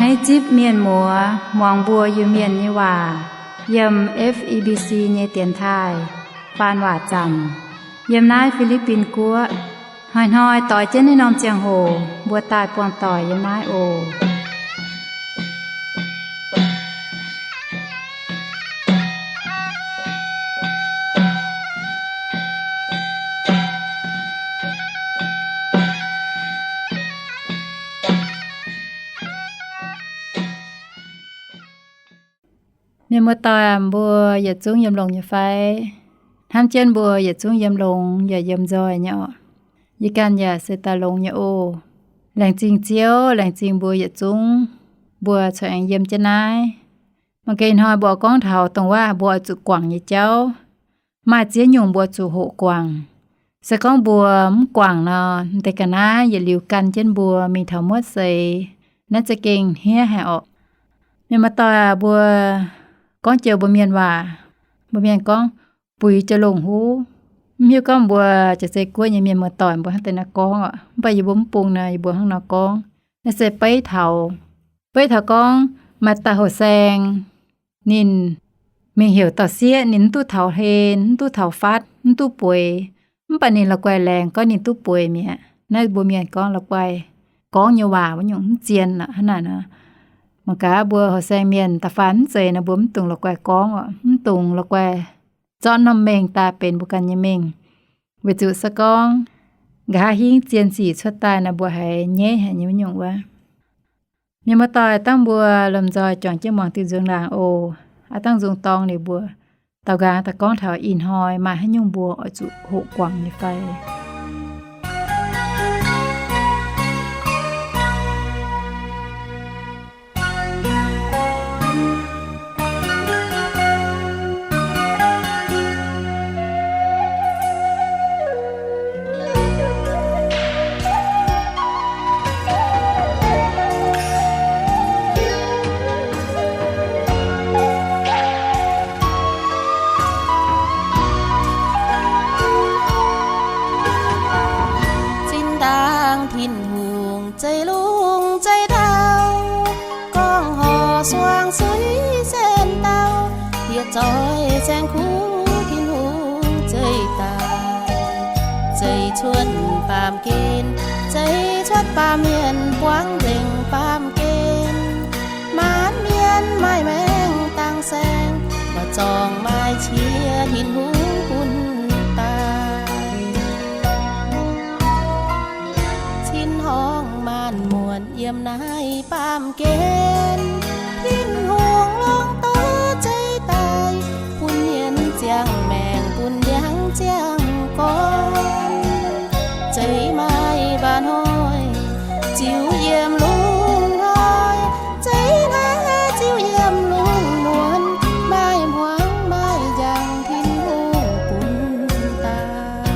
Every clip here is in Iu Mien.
Naaiv zipv mienh muoz muangx mbuo Iu-Mienh nyei waac yiem F E B C nyei dienx taaih faan waac zanc yiem naaiv Fi^li^bin Guoqv. Hnoi-hnoi doix jienv naaiv norm ziangh hoc mbuo daaih buangh doic yiem naaiv oc. Mienh muoz-doic, mbuo yietc zungv yiem longx nyei fai? Hnamv jienv mbuo yietc zungv yiem longx yaac yiem nzoih nyei oc. Yie ganh yaac se daaih longx nyei oc. Laengz zingh Ziouv, laengz zingh mbuo yietc zungv, mbuo corc aengx yiem jienv naaiv. Mangc gaax ih hnoi mbuo gorngv taux dongh waac mbuo oix zuqc guangc nyei jauv. Maaih ziex nyungc mbuo zuqc hoqc guangc. Se gorngv mbuo mv guangc nor, deix ga'naaiv yietc liuz gan jienv mbuo mingh taux muotv seix, naaiv za'gengh hniev haic orqc. Mienh muoz-doic, mbuo gorngv joux mbuo mienh waac, mbuo mienh gorngv, buix jienv longc huv. Mv hiuv gorngv mbuo jaav zeiv guoqv nyei mienh muoz-doic mbuo hnangv deix nor gorngv oc. Mv baac yie mbuo mv bung nor, yie mbuo hnangv nor gorngv. Naaiv se beiv taux, beiv taux gorngv maaih dauh houh saeng, ninh mingh heuc dauh sieqv, ninh mv duqv taux hlen, mv duqv taux fatv, mv duqv bueix. Mv baac ninh la'guaih laengz gorngv ninh duqv bueix mi'aqv. Naaiv mbuo mienh gorngv la'guaih gorngv nyei waac wuov nyungc mv zien aqv hnangv naaic nor. Mangc gaax mbuo houh saeng mienh da'faanh mv zeiz nor mbuo mv dungx la'guaih gorngv oc, mv dungx la'guaih zorqv norm mengh daaih benx mbuo ganh nyei mengh. Weic zuqc se gorngv nqa'haav hingv zien sic cuotv daaih nor mbuo haiz nyaiv haic nyei wuov nyungc wuov. Mienh muoz-doic, dangh mbuo lomh nzoih juangc jienv muangx diuh nzuonx laangc oc. Aav dangh nzung dorng liuz mbuo daaux nqaang daaih gorngv taux ih hnoi maaih haaix nyungc mbuo oix zuqc hoqc guangc nyei fai. Zinh ndaangc Tin-Hungh zeiv lungh zeiv ndau, gorngv horc suang suiv sen ndau, yietc zoih saeng-kuv Tin-Hungh zeiv daaih. Zeiv cuotv baamh gen, zeiv cuotv baamh mienh buangv nzengc baamh gen. Maanc mienh maaih maengc dangh saeng, mbu'zorng maaih qiex Tin-Hungh bun daaih. Cin-horngh maanc muotc yiem naaiv baamh gen, Tin-Hungh longc doz zeiv daaih, bun mienh ziangh maengc bun ndiangx ziangh gorn. Zeiv maaih mba'hnoi ziux yiem lungh hnoi, zeiv naaiv ziux yiem lungh muonz, maaih hmuangx maaih njang Tin-Hungh bun daaih.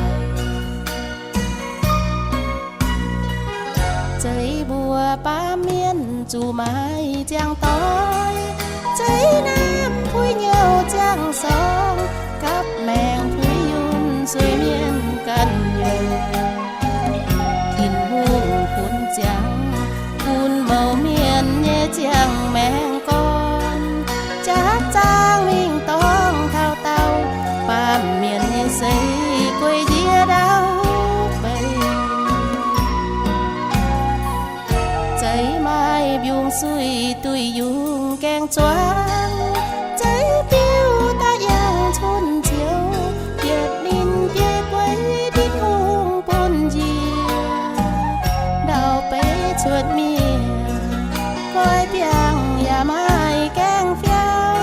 Zeiv mbuo baamh mienh zuqc maaih ziangh doix, zeiv naamh puix nyouh ziangh sorng, gapv maengc puix yunh sueih mienh ganh youh. Tin-Hungh funx ziangx bun mouz mienh nyei ziangh maengc gorn, jaav zaangv mingh dorngh taux daauh, baamh mienh nyei seix guei njiec ndau beiv. Zeiv maaih mbiungc suiv duih yungz gaengh zuangx, zeiv biuv daaih yangh cun-ciouv, yietc ninh biei guei Tin-Hungh bun njiec. Ndau beiv cuotv mienh goiv biangh yaac maaih gaengh fiou,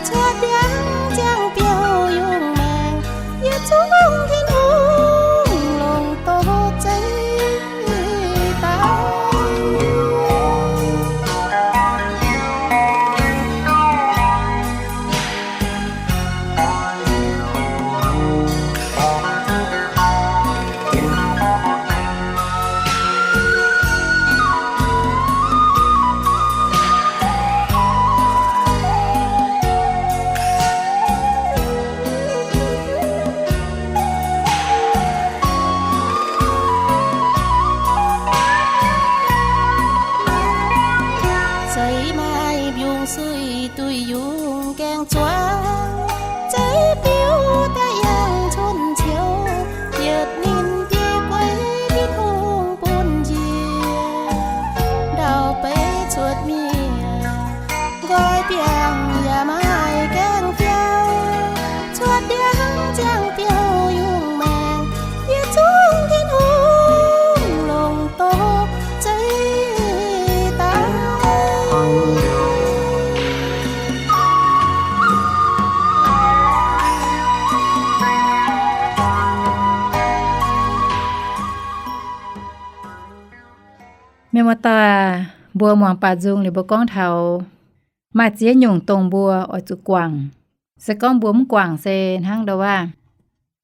cuotv ndiangx ziangh biouv yungh maengc, yietc zungv Tin-Hungh longc doz zeiv daaih. Eix maaih mbiungc suiv duih yungz gaengh zuangx, zeiv biouv daaih yangh cuotv ciouv, yietc ninh dieh gueix Tin-Hungh bun njiec. Ndau-beiv cuotv mienh, nqoi biangh yaac maaih gaengh fiou, cuotv ndiangx ziangh biouv yungz maengc, yietc zungv Tin-Hungh longc doqc zeiv daaih. Mienh muoz-doic, mbuo muangx baac nzung liuz mbuo gorngv taux maaih ziex nyungc dongh mbuo oix zuqc guangc. Se gorngv mbuo mv guangc se hnangv ndau waac,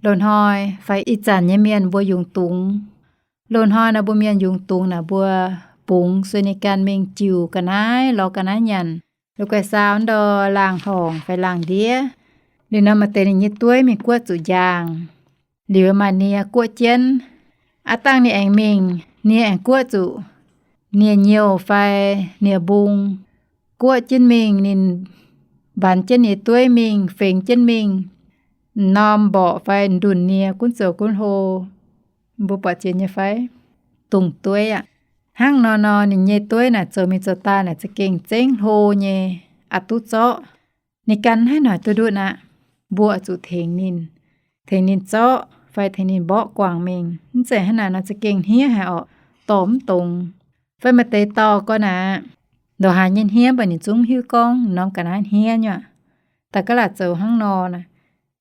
loz-hnoi fai ih zanc nyei mienh mbuo yungz dungz. Loz-hnoi naaiv mbuo mienh yungz dungz naaic mbuo bungx sueih ninh ganh mingh jiuc ga'naaiv lorz ga'naaiv nyanc, la'guaih saau ndor laangh horngc fai laangh ndiev. Liuz nor maaih deix ninh nyei dueiv mingh guoqv zuqc njang. Liuz maaih nie guoqv jienv. Aav dangh ninh aengx mingh, nie aengx guoqv zuqc nie nyouh fai nie mbung. Guoqv jienv mingh, ninh mbanx jienv nie dueiv mingh, fengx jienv mingh, m'norm mborqc fai ndunh nie gunv zoux gunv hlo. Mbuo buatc zien nyei fai? Dungz dueiv aqv. Hnangv nor nor ninh nyei dueiv naaic zoux mingh zoux daaih naaic za'gengh zengv hlo nyei, aqc duqv zorqv. Ninh gan haaix noic duqv ndutv aqv. Mbuo oix zuqc tengx ninh, tengx ninh zorqv fai tengx ninh mborqv guangc mingh. Mv zeiz hnangv naaic nor za'gengh hniev haic orqc, dorh mv dongz. Fai maaih deix dorh gorngv naaic, ndongc haaix nyei hniev mv baac ninh zungv mv hiuv gorngv norm ga'naaiv hniev nyei aqv. Daaih ga'laatc zoux hnangv nor naaic,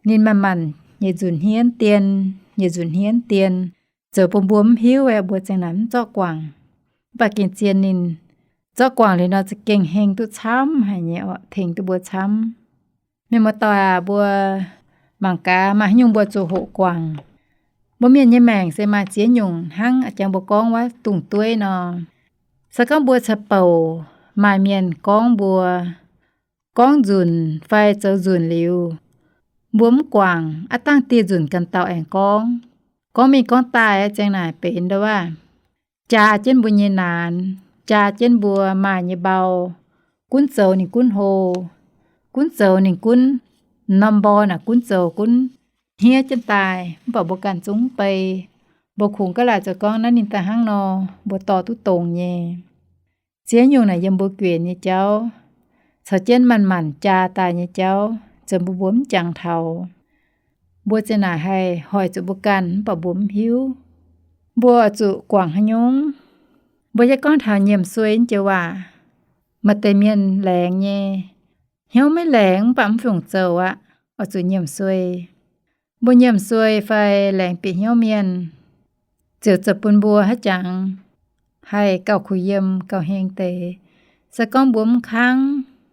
ninh manc-manc yietc nzunc hniev dien, yietc nzunc hniev dien, zoux bun mbuo mv hiuv aeqv, mbuo ziang naaic mv zorqv guangc. Mv baac gengh zien ninh zorqv guangc liuz nor za'gengh heng duqv camv haic nyei orqc, tengx duqv mbuo camv. Mienh muoz-doic aac, mbuo mangc gaax maaih haaix nyungc mbuo zuqc hoqc guangc. Mbuo mienh nyei maengc se maaih ziex nyungc hnangv a'jangx mbuo gorngv wuov dungz dueiv nor. Se gorngv mbuo ceix bouc maaih mienh gorngv mbuo gorngv nzunc fai zoux nzunc liuz, mbuo mv guangc, aav dangh dieh nzunc ganh dauh aengx gorngv. Gorngv mingh gorngv daaih ziang naaic benx ndau waac, jaa jienv mbuo nyei naanx, jaa jienv mbuo maaih nyei mbau, gunv zoux ninh gunv hlo, gunv zoux ninh gunv, m'norm mborqc naaic gunv zoux gunv hniev jienv daaih, mv baac mbuo ganh zungv mv bei. Mbuo kungx ga'laatc zoux gorngv naaiv ninh daaih hnangv nor, mbuo dorh duqv dongz nyei. Ziex nyungc naaic yiem mbuo guenx nyei jauv, caux jienv manc-manc jaa daaih nyei jauv, zoux bun mbuo mv jangx taux. Mbuo ziang naaic haih hoic zuqc mbuo ganh mv baac mbuo mv hiuv. Mbuo oix zuqc guangc haaix nyungc? Mbuo yie gorngv taux nyiemc suei joux waac, maaih deix mienh laengz nyei, hnyouv maiv laengz mv baac mv fungc zoux aqv, oix zuqc nyiemc suei. Mbuo nyiemc suei fai laengz bieqc hnyouv mienh, ziouc zoux bun mbuo haaix jangx haih gauh kuh yiem gauh heng deix. Se gorngv mbuo mv kangv,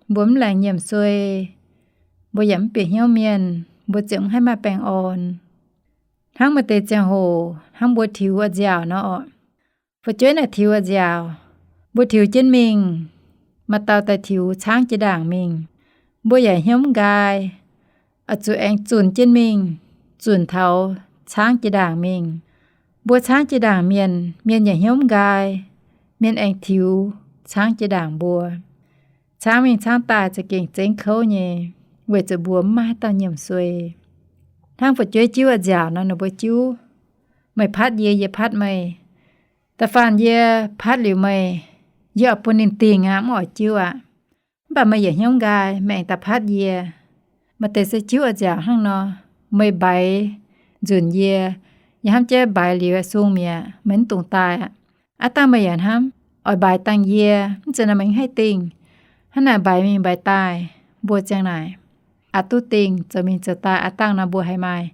mbuo mv laengz nyiemc suei, mbuo yaac mv bieqc hnyouv mienh, mbuo ziouc mv haih maaih baengh orn. Hnangv maaih deix ziangh hoc hnangv mbuo tiux a'nziaauc nor orqc. Fu'jueiv naaic tiux a'nziaauc, mbuo tiux jienv mingh, maaih dauh daaih tiux caangv jiex ndaangc mingh, mbuo yaac hnyouv mv nqaai, oix zuqc aengx zunc jienv mingh, zunc taux caangv jiex ndaangc mingh. Mbuo caangv jiex ndaangc mienh, mienh yaac hnyouv mv nqaai, mienh aengx tiux caangv jiex ndaangc mbuo. Caangv mingh caangv daaih za'gengh zengv kouv nyei, weic zuqc mbuo mv maaih haaix dauh nyiemc suei. Hnangv fu'jueiv jiuv a'nziaauc nor, ninh mbuo jiuv, meih patv yie, yie patv meih. Da'faanh yie patv liuz meih, yie oix bun ninh dingh aqv, mv oix jiuv aqv. Mv baac meih yaac hnyouv nqaai, meih aengx daaih patv yie. Maaih deix se jiuv a'nziaauc hnangv nor, meih mbaix nzunc yie, yie hnamv jienv mbaix liuz sung mi'aqv, meih mv dungx daaih aqv. Aav dangh meih yaac hnamv oix mbaix dangh yie, mv zeiz nor meih mv haih dingh. Hnangv naaic mbaix mingh mbaix daaih, mbuo ziang naaic aqc duqv dingh, zoux mingh zoux daaih, aav dangh nor mbuo haih maaih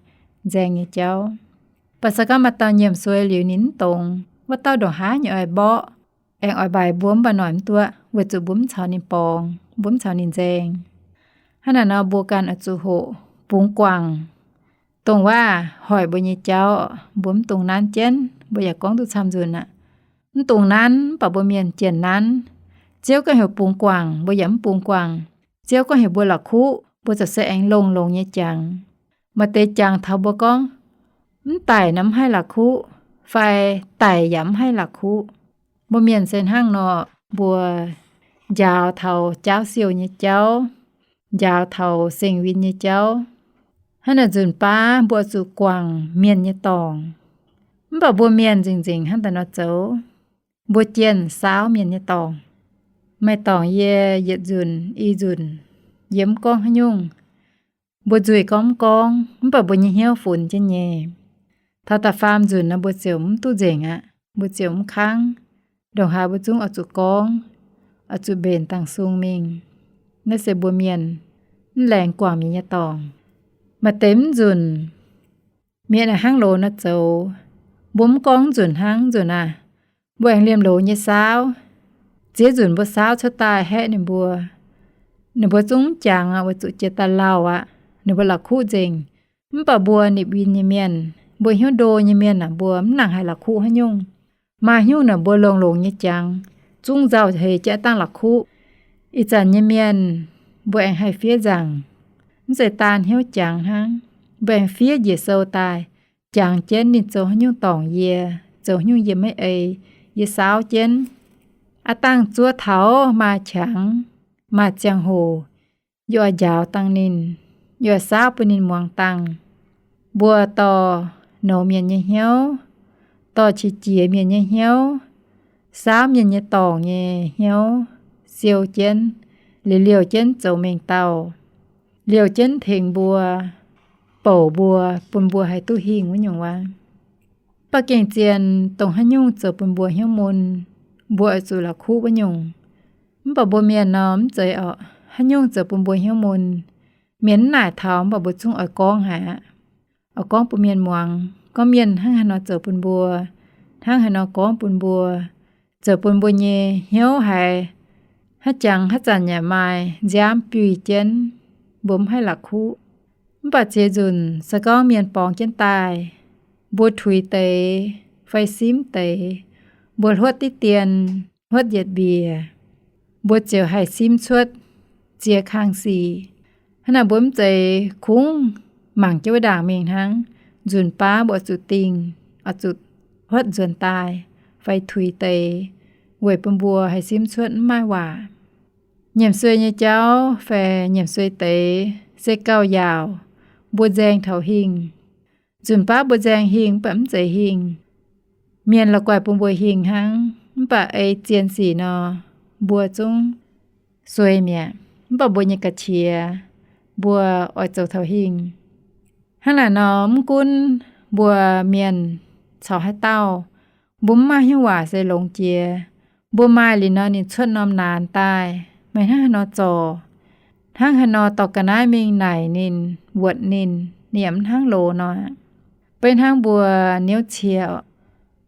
nzaeng nyei jauv. Mv baac se gorngv maaih dauh nyiemc suei liuz ninh mv dongz, wuov dauh ndongc haaix nyungc oix mborqv, aengx oix mbaix mbuo mv baac noic mv duqv, weic zuqc mbuo mv caux ninh borngz, mbuo mv caux ninh nzaeng. Hnangv naaic nor mbuo ganh oix zuqc hoqc bungx guangc. Dongh waac hoic mbuo nyei jauv, mbuo mv dungx nanv jienv, mbuo yaac gorngv duqv camv nzunc aqv. Mv dungx nanv, mv baac mbuo mienh jienc nanv. Ziouv gorngv heuc bungx guangc, mbuo yaac mv bungx guangc. Ziouv gorngv heuc mbuo la'kuqv, mbuo ziouc se aengx longx-longx nyei jangx. Maaih deix jangx taux mbuo gorngv, mv daic nor mv haih la'kuqv, fai daic yaac mv haih la'kuqv. Mbuo mienh se hnangv nor, mbuo njaaux taux jaauv siou nyei jauv, njaaux taux seng win nyei jauv. Hnangv naaic nzunc baav mbuo zuqc guangc mienh nyei dorngc. Mv baac mbuo mienh nzengc nzengc hnangv daaih nor zoux, mbuo jienh saauv mienh nyei dorngc. Maaih dorngc yie yietc nzunc i nzunc yie mv gorngv haaix nyungc. Mbuo nzuih gorngv mv gorngv, mv baac mbuo nyei hnyouv funx jienv nyei. Taux da'faam nzunc nor mbuo ziouc mv duqv nzengc aqv, mbuo ziouc mv kangv. Ndongc haaix mbuo zungv oix zuqc gorngv, oix zuqc mbenc dangh sung mingh. Naaiv se mbuo mienh mv laengz guangc mienh nyei dorngc. Maaih deix mv nzunc mienh aengx hnangv loz nor zoux. Mbuo mv gorngv nzunc hnangv nzunc aah, mbuo aengx liemh loz nyei saauv. Ziex nzunc mbuo saauv cuotv daaih haeqv ninh mbuo, ninh mbuo zungv mv jangx aqv, weic zuqc jiex daaih lauh aqv, ninh mbuo la'kuqv nzengc. Mv baac mbuo nipc win nyei mienh, mbuo hnyouv ndo nyei mienh aah, mbuo mv nangc haih la'kuqv haaix nyungc. Maaih haaix nyungc naaic mbuo longx-longx nyei jangx, zungv nzauh heix jienv dangh la'kuqv. Ih zanc nyei mienh, mbuo aengx haih fiev nzaangc, mv zeiz daan hnyouv jangx hnangv, mbuo aengx fiev njiec sou daaih, jangx jienv ninh zoux haaix nyungc dorngc yie, zoux haaix nyungc yie maiv ei, yie saauv jienv. Aav dangh zuov taux maaih qangx, maaih ziangh hoc, yie oix njaaux dangh ninh, yie oix saauv bun ninh muangx dangh. Mbuo dorh nouz mienh nyei hnyouv, dorh qiex jiez mienh nyei hnyouv, saauv mienh nyei dorngc nyei hnyouv, siou jienv, liouh liouh jienv zoux mengh dauh, liouh jienv tengx mbuo, bouc mbuo, bun mbuo haih duqv hingh wuov nyungc waac. Mv baac gengh zien dongh haaix nyungc zoux bun mbuo hnyouv mun, mbuo oix zuqc la'kuqv wuov nyungc. Mv baac mbuo mienh nor mv zeiz orqc, haaix nyungc zoux bun mbuo hnyouv mun, mienh mv naaic taux, mv baac mbuo zungv oix gorngv haic aqv. Oix gorngv bun mienh muangx, gorngv mienh hnangv haaix nor zoux bun mbuo, hnangv haaix nor gorngv bun mbuo, zoux bun mbuo nyei hnyouv haiz haaix jangx haaix zanc yaac maaih nziaamv biui jienv, mbuo mv haih la'kuqv. Mv baac ziex nzunc se gorngv mienh borngz jienv daaih, mbuo tuix deix fai simv deix, mbuo hluotv diqv dien, hluotv yietc mbiec, mbuo ziouc haih simv cuotv ziex kang sic. Hnangv naaic mbuo mv zeiz kungx mangc jienv wuov ndaangc mingh hnangv. Nzunc baav mbuo oix zuqc dingh, oix zuqc hluotv nzuonx daaih fai tuix deix, weic bun mbuo haih simv cuotv mv maaih waac. Nyiemc suei nyei jauv fai nyiemc suei deix se gauh yaauc, mbuo nzaeng taux hingh. Nzunc baav mbuo nzaeng hingh mv baac mv zeiz hingh. Mienh la'guaih bun mbuo hingh hnangv, mv baac ei zien sic nor, mbuo zungv suei mi'aqv. Mv baac mbuo nyei ga'qiex, mbuo oix zoux taux hingh. Hnangv naaic nor, mv gunv mbuo mienh caux haaix dauh, mbuo mv maaih hnyouv waac se longx jiex. Mbuo maaih liuz nor ninh cuotv norm naanx daaih, meih hnangv haaix nor zorc, hnangv haaix nor dorh ga'naaiv mingh naaic ninh, wuotc ninh, ninh yaac mv hnangv loz nor. Beiv hnangv mbuo niouv cie,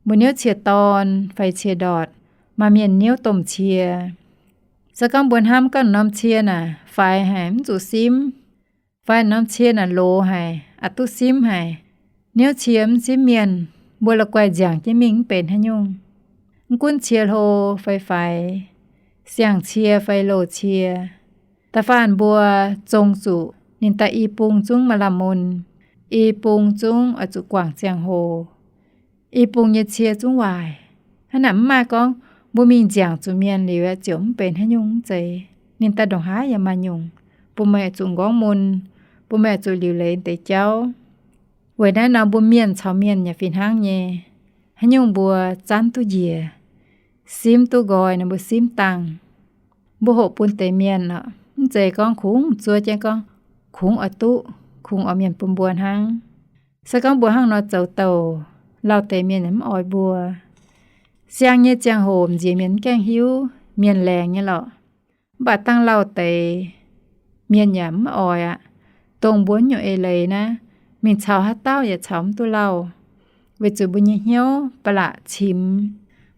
mbuo niouv cie dorn fai cie ndortc, maaih mienh niouv domh cie. Se gorngv mbuo hnamv gorngv norm cie naaic faix haic mv zuqc simv, fai norm cie naaic loz haic, aqc duqv simv haic, niouv cie mv simv mienh, mbuo la'guaih nziangc jienv mingh mv benx haaix nyungc. Mv gunv cie hlo fai faix, siang-cie fai loz-cie, da'faanh mbuo zong zuqc ninh daaih i bung zungv maaih lamh mun, i bung zungv oix zuqc guangc ziangh hoc. I bung nyei cie zungv waaic. Hnangv naaic mv maaih gorngv mbuo mingh nziangc zuqc mienh liuz ziouc mv benx haaix nyungc, mv zeiz. Ninh daaih ndongc haaix yaac maaih nyungc, bun meih zuqc nqorngv mun, bun meih zuqc liuc leiz deix jauv. Weic naaiv nor mbuo mienh caux mienh yaac fih hnangv nyei. Haaix nyungc mbuo zanv duqv njiec, simv duqv nqoi nor mbuo simv dangh. Mbuo hoqc bun deix mienh oc, mv zeiz gorngv kungx zuov jienv gorngv kungx oix duqv, kungx oix mienh bun mbuo hnangv. Se gorngv mbuo hnangv nor zoux douc, lauh deix mienh yaac mv oix mbuo. Siang nyei ziangh hoc m'nziex mienh mv gaengh hiuv, mienh laengz nyei lorqc. Mv baac dangh lauh deix mienh yaac mv oix aqv. Dongh mbuo nyungc eix leiz naaiv, mingh caux haaix dauh yaac caux mv duqv lauh, weic zuqc mbuo nyei hnyouv ba'laqc cimx,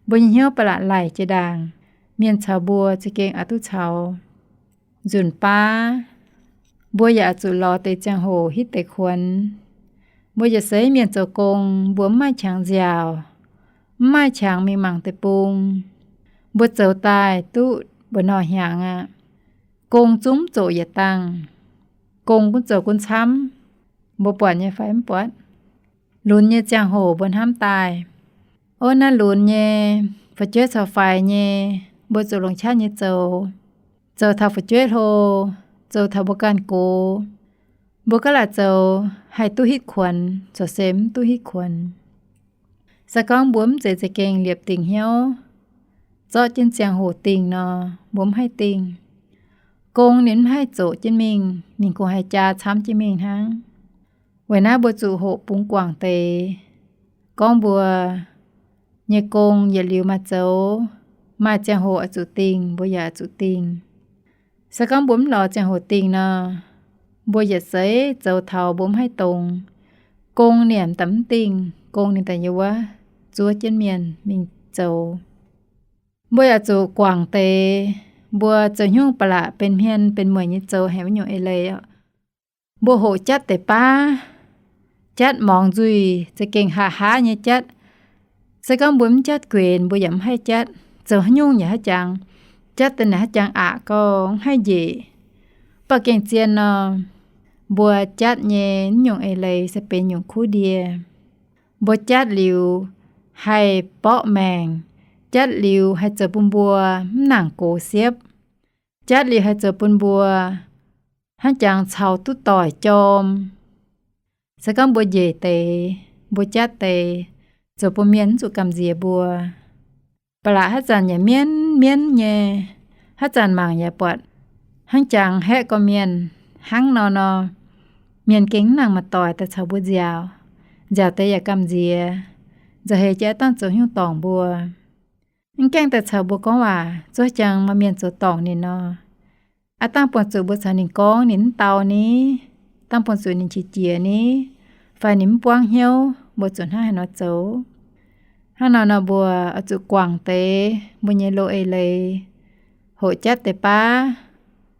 mbuo nyei hnyouv ba'laqc laic jiex ndaangc, mienh caux mbuo za'gengh aqc duqv caux. Nzunc baav, mbuo yaac oix zuqc lorz deix ziangh hoc hitv deix kuonx. Mbuo yietc seix mienh zoux gong, mbuo mv maaih qangx nziaauc, mv maaih qangx mingh mangc deic-bung. Mbuo zoux daaih duqv mbu'nor hnyangx aqv. Gong zungv mv zoqc yietc dangh. Gong gunv zoux gunv camv. Mbuo buatc nyei fai mv buatc? Lunx nyei ziangh hoc mbuo hnamv daaih, ov, naaiv lunx nyei, fu'jueiv caux faix nyei, mbuo zuqc longc qaqv nyei zoux, zoux taux fu'jueiv hlo, zoux taux mbuo ganh gox, mbuo gaav laaic zoux haih duqv hitv kuonx corc se mv duqv hitv kuonx. Se gorngv mbuo mv zeiz za'gengh liepc dingc hnyouv, zorqv jienv ziangh hoc dingh nor, mbuo mv haih dingh. Gong ninh mv haih zoqc jienv mingh, ninh kungx haih jaa camv jienv mingh hnangv. Weic naaiv mbuo zuqc hoqc bungx guangc deix. Gorngv mbuo nyei gong yietc liuz maaih zoux, maaih ziangh hoc oix zuqc dingh, mbuo yaac oix zuqc dingh. Se gorngv mbuo mv lorz ziangh hoc dingh nor, mbuo yietc seix zoux taux mbuo mv haih dongz, gong ninh mv daaih mv dingh, gong ninh daaih yiem wuov zuov jienv mienh mingh zoux. Mbuo yaac zuqc guangc deix, mbuo zoux haaix nyungc ba'laqc benx hmien benx mueic nyei zoux haic wuov nyungc eix leiz oc. Mbuo hoqc jatv deix baav, jatv morngx nzuih za'gengh haav haav nyei jatv. Se gorngv mbuo mv jatv guenx, mbuo yaac mv haih jatv. Zoux haaix nyungc yaac haaix jangx, jatv deix naaic haaix jangx aqc gau, mv haih njiec. Mv baac gengh zien nor, mbuo jatv nyei wuov nyungc eix leiz se benx nyungc kuv ndie. Mbuo jatv liuz haih borqv maengc, jatv liuz haih zoux bun mbuo mv nangc gox siepv, jatv liuz haih zoux bun mbuo hnangv jangx caux duqv doic jorm. Se gorngv mbuo njiec deix, mbuo jatv deix, zoux bun mienh mv zuqc gamh nziex mbuo. Ba'laqc haaix zanc yaac mienv mienv nyei, haaix zanc mangc yaac buatc hnangv jangx haeqv gorqv-mienh. Hnangv nor nor, mienh gengh mv nangc maaih doic daaih caux mbuo nziaauc. Nziaauc deix yaac gamh nziex, nzauh heix jiex aav dangh zoux haaix nyungc dorngc mbuo. Mv gaengh daaih caux mbuo gorngv waac, zuov jangx maaih mienh zoux dorngc ninh nor, aav dangh buangh zuqc mbuo caux ninh gorngv ninh mv dau ni, dangh buangh zuqc ninh qiex jiez ni, fai ninh mv buangv hnyouv, mbuo zuqc hnangv haaix nor zoux. Hnangv nor nor mbuo oix zuqc guangc deix mbuo nyei loz eix leiz, hoqc jatv deix baav,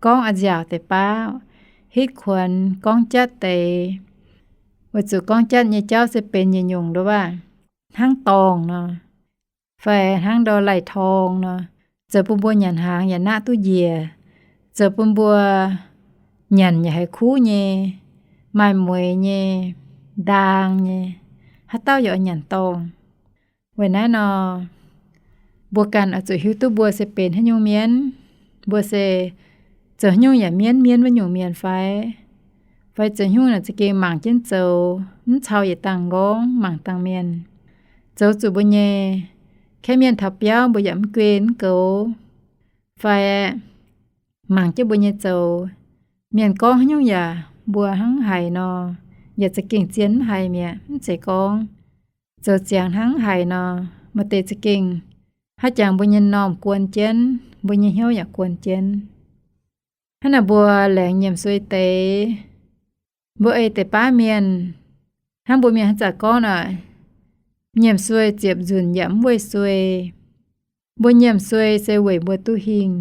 gorngv a'nziaauc deix baav, hitv kuonx gorngv jatv deix. Weic zuqc gorngv jatv nyei jauv se benx yietc nyungc nduov waac, hnangv dorngh nor, fai hnangv ndau lai-torng nor, zoux bun mbuo nyanc hnaangx yaac naqv duqv njiec, zoux bun mbuo nyanc yaac haiz kuv nyei, maaih mueix nyei, ndaang nyei, haaix dauh yaac oix nyanc dorngh. Weic naaiv nor, mbuo ganh oix zuqc hiuv duqv mbuo se benx haaix nyungc mienh, mbuo se zoux haaix nyungc yaac mienv mienv wuov nyungc mienh fai, fai zoux haaix nyungc naaic za'gengh mangc jienv zoux, mv cau yietc dangh nqorngv mangc dangh mienh, zoux zuqc mbuo nyei kaeqv mienh taux biauv mbuo yaac mv gunv mv goux, fai mangc jienv mbuo nyei zoux, mienh gorngv haaix nyungc yaac mbuo hnangv haiz nor, yaac za'gengh zien mv haiz mi'aqv, mv zeiz gorngv zoux ziangx hnangv haiz nor, maaih deix za'gengh haaix jangx mbuo nyei m'normh guon jienv, mbuo nyei hnyouv yaac guon jienv. Hnangv naaic mbuo laengz nyiemc sueih deix, mbuo ei deix baav mienh, hnangv mbuo mienh haaix zanc gorngv nor, nyiemc sueih ziepc nzunc yaac mv weih sueih. Mbuo nyiemc sueih se weic mbuo duqv hingh.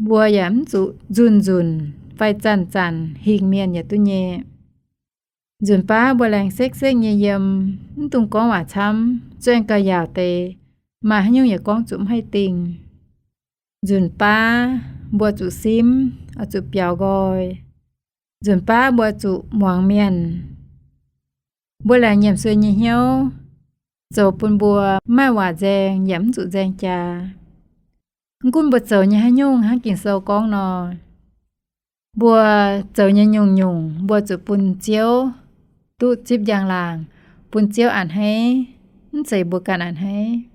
Mbuo yaac mv zuqc nzunc nzunc fai zanc zanc hingh mienh yaac duqv nyei. Nzunc baav mbuo laengz sekv-sekv nyei yiem, mv dungx gorngv waac camv, zuov aengx gauh yaauc deix, maaih haaix nyungc yaac gorngv zuqc mv haih dingh. Nzunc baav mbuo zuqc simv, oix zuqc biaux nqoi. Nzunc baav mbuo zuqc muangx mienh. Mbuo laengz nyiemc sueih nyei hnyouv zoux bun mbuo mv maaih waac nzaeng yaac mv zuqc nzaeng jaax. Mv gunv mbuo zoux nyei haaix nyungc hnangv Ging-Sou gorngv nor, mbuo zoux nyei nyungc-nyungc mbuo zuqc bun Ziouv duqv zipv njang-laangc, bun Ziouv a'hneiv, mv zeiz mbuo ganh a'hneiv.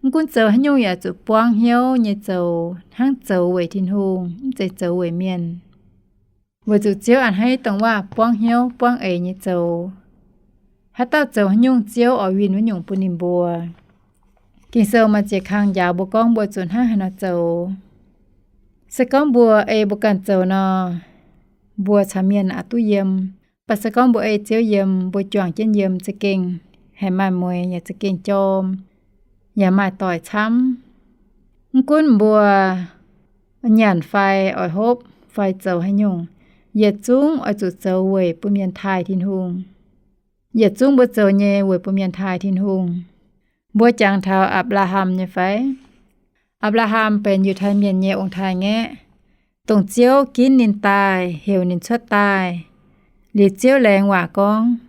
Mv gunv zoux haaix nyungc yaac zuqc buangv hnyouv nyei zoux, hnangv zoux weic Tin-Hungh, mv zeiz zoux weic mienh. Weic zuqc Ziouv a'hneiv dongh waac buangv hnyouv buangv eix nyei zoux. Haaix dauh zoux haaix nyungc, Ziouv oix winh wuov nyungc bun ninh mbuo. Ging-Sou maaih ziex kang njaaux mbuo gorngv mbuo zuqc hnangv haaix nor zoux. Se gorngv mbuo ei mbuo ganh zoux nor, mbuo caux mienh aqc duqv yiem. Mv baac se gorngv mbuo ei Ziouv yiem, mbuo juangc jienv yiem za'gengh haih maaih mueix yaac za'gengh jorm, yaac maaih doic camv. Mv gunv mbuo nyanc fai oix hopv fai zoux haaix nyungc, yietc zungv oix zuqc zoux weic bun mienh taaih Tin-Hungh. Yietc zungv mbuo zoux nyei weic bun mienh taaih Tin-Hungh. Mbuo jangx taux Apc^laa^ham nyei fai? Apc^laa^ham benx Yiutai Mienh nyei ong-taaix-ngaeqv, dongh Ziouv ginv ninh daaih, heuc ninh cuotv daaih. Liuz Ziouv laengz waac gorngv,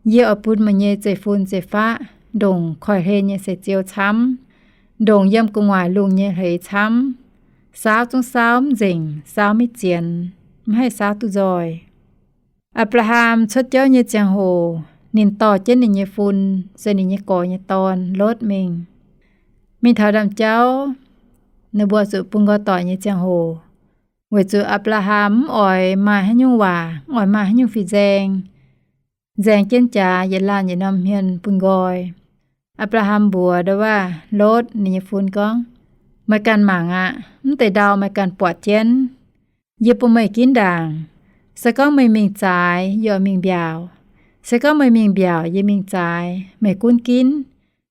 Yie oix bun meih nyei zeiv-fun zeiv-faqv ndongc koiv-hlen nyei seix ziouh camv, ndongc yiem gu'nguaaic lungh nyei hleix camv, saauv zungv saauv mv nzengc, saauv maiv zienx, mv haih saauv duqv nzoih. Apc^laa^ham cuotv jauv nyei ziangh hoc, ninh dorh jienv ninh nyei fun, se ninh nyei gorx nyei dorn, Lotv, mingh. Mingh taux ndaamv-jauv, ninh mbuo zuqc bun nqoi doic nyei ziangh hoc, weic zuqc Apc^laa^ham mv oix maaih haaix nyungc waac, mv oix maaih haaix nyungc fin-nzaeng, nzaeng jienv jaax yietc laanh yietc norm hmien bun nqoi. Apc^laa^ham mbuox ndau waac Lotv, ninh nyei fun, gorngv, Meih ganh mangc aqv. Mv deix ndau meih ganh buatc jienv. Yie bun meih ginv ndaangc. Se gorngv meih mingh zaaix, yie oix mingh mbiaauc. Se gorngv meih mingh mbiaauc, yie mingh zaaix. Meih gunv ginv.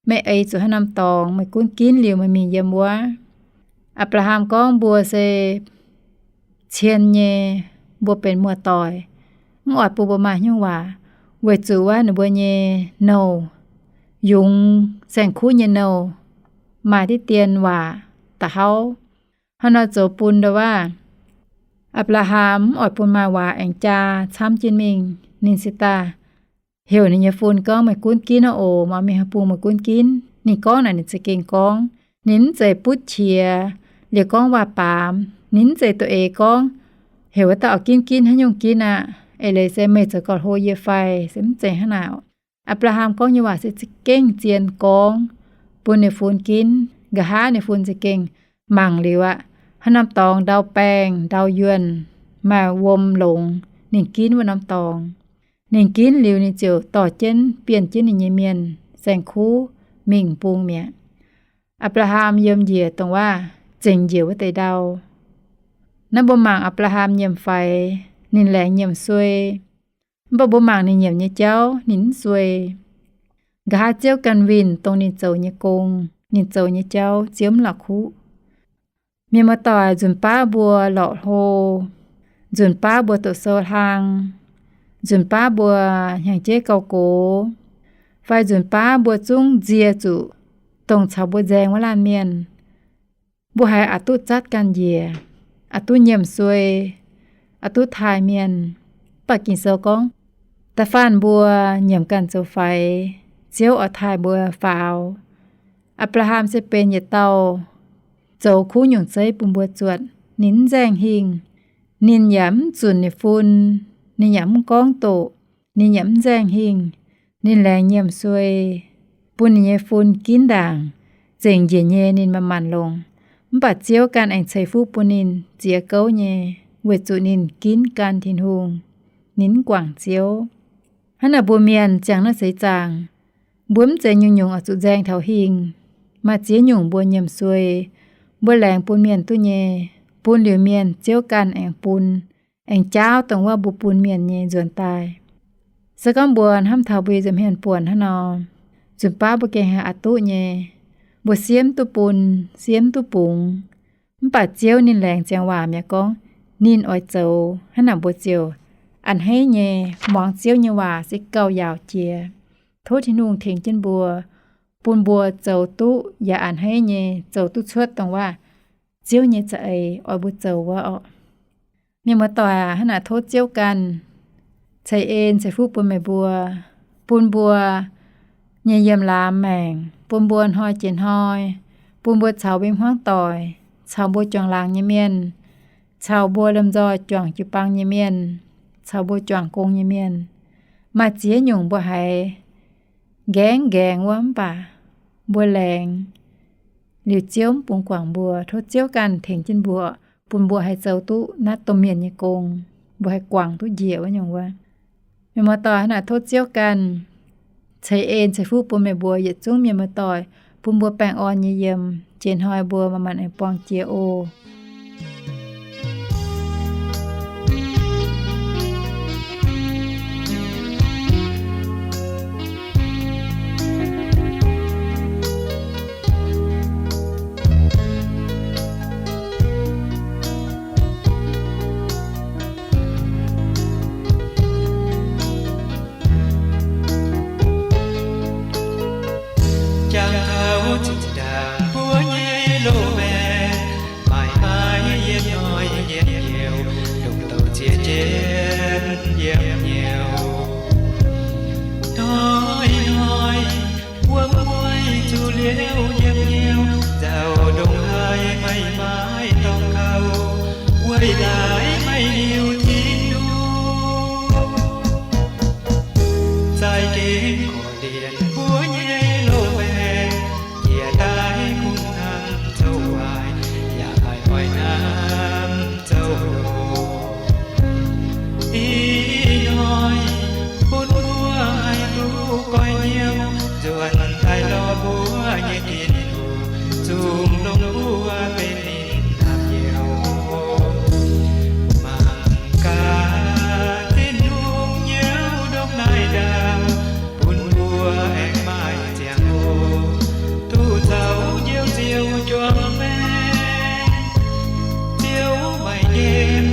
Meih eix zuqc haaix norm dorngx, meih gunv ginv liuz meih mingh yiem wuov. Apc^laa^ham gorngv, Mbuo se cien nyei, mbuo benx muoz-doic, mv oix bun mbuo maaih haaix nyungc waac, weic zuqc wuov ninh mbuo nyei nouh, yungz saeng-kuv nyei nouh, maaih diqv dien waac da'hauv. Hnangv nor zoux bun ndau waac Apc^laa^ham mv oix bun maaih waac aengx jaa camv jienv mingh. Ninh se daaih heuc ninh nyei fun gorngv, Meih gunv ginv oc. Maaih mingh haih bun meih gunv ginv. Ninh gorngv naaic ninh za'gengh gorngv. Ninh mv zeiz butv qiex liuz gorngv waac-baamz. Ninh mv zeiz doqc eix gorngv, Heuc wuov dauh oix ginv ginv haaix nyungc ginv aqv. Eix leiz se meih zoux gauh hlo yie fai? Se mv zeiz hnangv naaic. Apc^laa^ham gorngv nyei waac se za'gengh zien gorngv bun ninh fun ginv. Nqa'haav ninh fun za'gengh mangc liuz aqv, haaix norm dorngx ndau baengh ndau yuonh, maaih wuom longx, ninh ginv wuov norm dorngx. Ninh ginv liuz ninh ziouc dorh jienv, bienh jienv ninh nyei mienh saeng-kuv mingh bung mi'aqv. Apc^laa^ham yiem njiec dongh waac zengc njiec wuov deix ndau. Naaiv mbuo mangc Apc^laa^ham nyiemc faix, ninh laengz nyiemc suei. Mv baac mbuo mangc ninh nyiemc nyei jauv, ninh mv suei. Nqa'haav Ziouv ganh winh dongh ninh zoux nyei gong, ninh zoux nyei jauv Ziouv mv la'kuqv. Mienh muoz-doic, nzunc baav mbuo lorqc hlo, nzunc baav mbuo doqc sou hlang, nzunc baav mbuo hnyangx jeiv gauh gox, fai nzunc baav mbuo zungv nzie zuqc dongh caux mbuo nzaeng wuov laanh mienh, mbuo haiz aqc duqv zatv ganh njiec, aqc duqv nyiemc suei, aqc duqv taaih mienh. Mv baac Ging-Sou gorngv, da'faanh mbuo nyiemc ganh zoux faix, Ziouv oix taaih mbuo faaux. Apc^laa^ham se benx yietc dauh zoux kuv nyungc zeiv bun mbuo zuotc. Ninh mv nzaeng hingh. Ninh yaac mv zunc ninh fun. Ninh yaac mv gorngv doqc. Ninh yaac mv nzaeng hingh. Ninh laengz nyiemc suei, bun ninh nyei fun ginv ndaangc, zengc njiec nyei ninh manc-manc longx. Mv baac Ziouv ganh aengx ceix fuqv bun ninh ziex gouv nyei, weic zuqc ninh ginv gan Tin-Hungh. Ninh mv guangc Ziouv. Hnangv naaic mbuo mienh ziangh naaiv seix zaangc, mbuo mv zeiz nyungc-nyungc oix zuqc nzaeng taux hingh. Maaih ziex nyungc mbuo nyiemc suei, mbuo laengz bun mienh duqv nyei, bun liuz mienh Ziouv ganh aengx bun, aengx jaauv dongh wuov mbuo bun mienh nyei nzuonx daaih. Se gorngv mbuo hnamv taux mbuo nyei nza'hmien buonc hnangv nor, nzunc baav mbuo gengh haih aqc duqv nyei. Mbuo siemv duqv bun, siemv duqv bungx. Mv baac Ziouv ninh laengz ziangx waac mi'aqv gorngv, ninh oix zoux hnangv naaic mbuo ziouc a'hneiv nyei muangx Ziouv nyei waac se gauh yaauc jiex. Tov Tin-Hungh tengx jienv mbuo, bun mbuo zoux duqv yaac a'hneiv nyei, zoux duqv cuotv dongh waac Ziouv nyei za'eix oix mbuo zoux wuov orqc. Mienh muoz-doic aac, hnangv naaic tov Ziouv ganh ceix en ceix fuqv bun meih mbuo, bun mbuo nyei yiem laamz maengc, bun mbuo hnoi jiex hnoi, bun mbuo caux mbuo hmuangv doic, caux mbuo juangc laangz nyei mienh, caux mbuo lomh nzoih juangc jiu-baang nyei mienh, caux mbuo juangc gong nyei mienh. Maaih ziex nyungc mbuo haiz nqaengv nqaengx wuov mv baac mbuo laengz liuz Ziouv mv bungx guangc mbuo. Tov Ziouv ganh tengx jienv mbuo, bun mbuo haih zoux duqv naaiv domh mienh nyei gong, mbuo haih guangc duqv njiec wuov nyungc wuov. Mienh muoz-doic, hnangv naaic tov Ziouv ganh ceix en ceix fuqv bun meih mbuo yietc zungv mienh muoz-doic, bun mbuo baengh orn nyei yiem. Jiex hnoi mbuo manc-manc aengx buangh jiex oc. Jangx taux zinh ndaangc mbuo nyei loz-maengc, maaih maaih yietc hnoi yietc hnyouv, longc douc ziex jienv yiem hnyouv. Hnoi-hnoi wuom mueiz zuqc liouv yiem hnyouv, Weic laaix maaih liuz Tin-Hungh, zaaix gengh korv-lienh mbuo nyei loz-maengc, jiex daaih kungx hnamv zouv waaic, yaac maiv oix hnamv zouv loz. Ih hnoi bun mbuo haih duqv goiv hnyouv, nzuonx daaih lorz mbuo nyei Tin-Hungh, zungv longc mbuo benx ninh hnamv youh. Mangc gaax Tin-Hungh nyei ndongc naaiv ndaauv, bun mbuo aengx maaih ziangh hoc duqv zoux Njoux Ziouv juangc maengc. Ziouv maiv nqemh,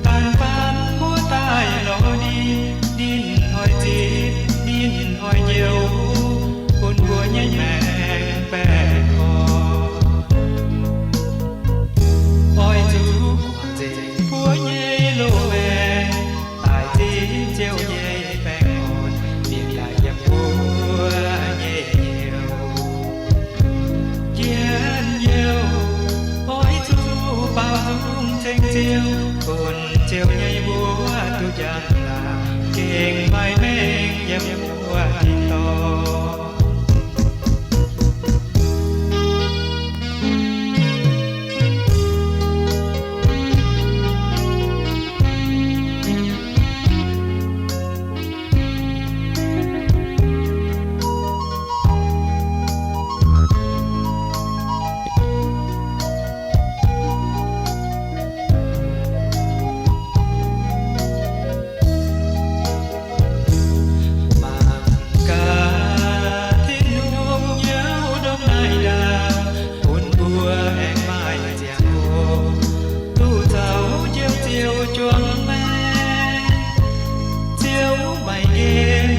da'faanh mbuo daaih lorz ninh, ninh oix zipv, ninh oix njoux, bun mbuo nyei maengc baengh orn. Oix zuqc guangc nzengc mbuo nyei loz-maengc, daaih zipv Ziouv nyei baengh orn, mingh daaih yiem mbuo nyei hnyouv. Njien-youh oix zuqc baaux nzung ceng Ziouv, bun Ziouv nyei mbuox duqv njang-laangc, gengh maaih mengh yiem mbuo tin-dorngh. Mangc gaax Tin-Hungh nyei ndongc naaiv ndaauv, bun mbuo aengx maaih ziangh hoc duqv zoux Njoux Ziouv juangc maengc. Ziouv maiv nqemh,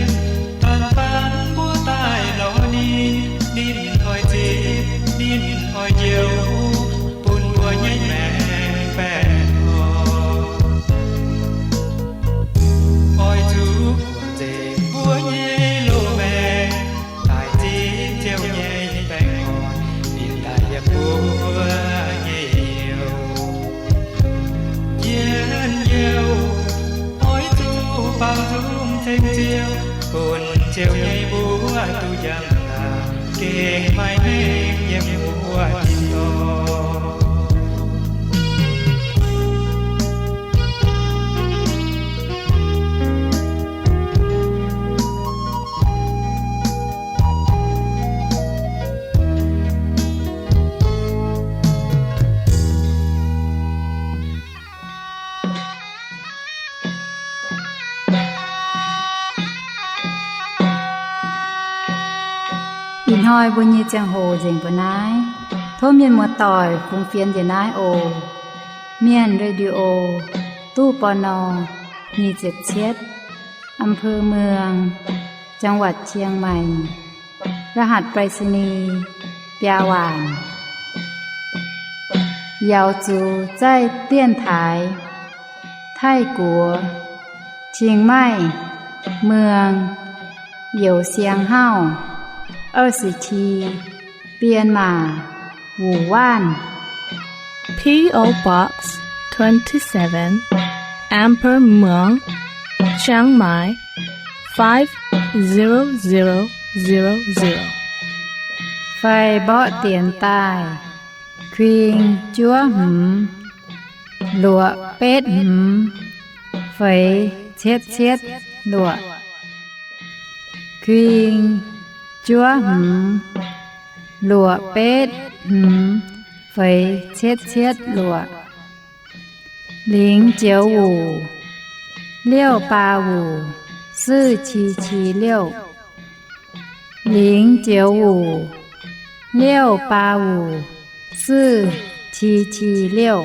da'faanh mbuo daaih lorz ninh, ninh oix zipv, ninh oix njoux, bun mbuo nyei maengc baengh orn. Oix zuqc guangc nzengc mbuo nyei loz-maengc, daaih zipv Ziouv nyei baengh orn, mingh daaih yiem mbuo nyei hnyouv. Njien-youh oix zuqc baaux nzung ceng Ziouv, bun Ziouv nyei mbuox duqv njang-laangc, gengh maaih mengh yiem mbuo tin-dorngh. Ih hnoi mbuo nyei ziangh hoc nzengc mbuo naaiv. Tov mienh muoz-doic fungx fienx njiec naaiv oc. Mienh Radio, ตู้ ปณ. nyic ziepc cietv, อำเภอเมือง จังหวัดเชียงใหม่ รหัสไปรษณีย์ biaa waanc. Yaux zuqc zaih 电台 Taiv-Guoqv, Chiang Mai, เมือง Youz Siang Hauv, ยี่สิบเจ็ด Bienh Maac, Wuonh Waanc. P O Box twenty-seven, อำเภอเมือง Chiang Mai, five zero zero zero zero. Fai mborqv dienx daaih, kuing juov hmz, luoqc betv hmz, feix cietv cietv luoqc. Kuing juov hmz, luoqc betv hmz, feix cietv cietv luoqc. 零九五 六八五 四七七六. 零九五 六八五 四七七六.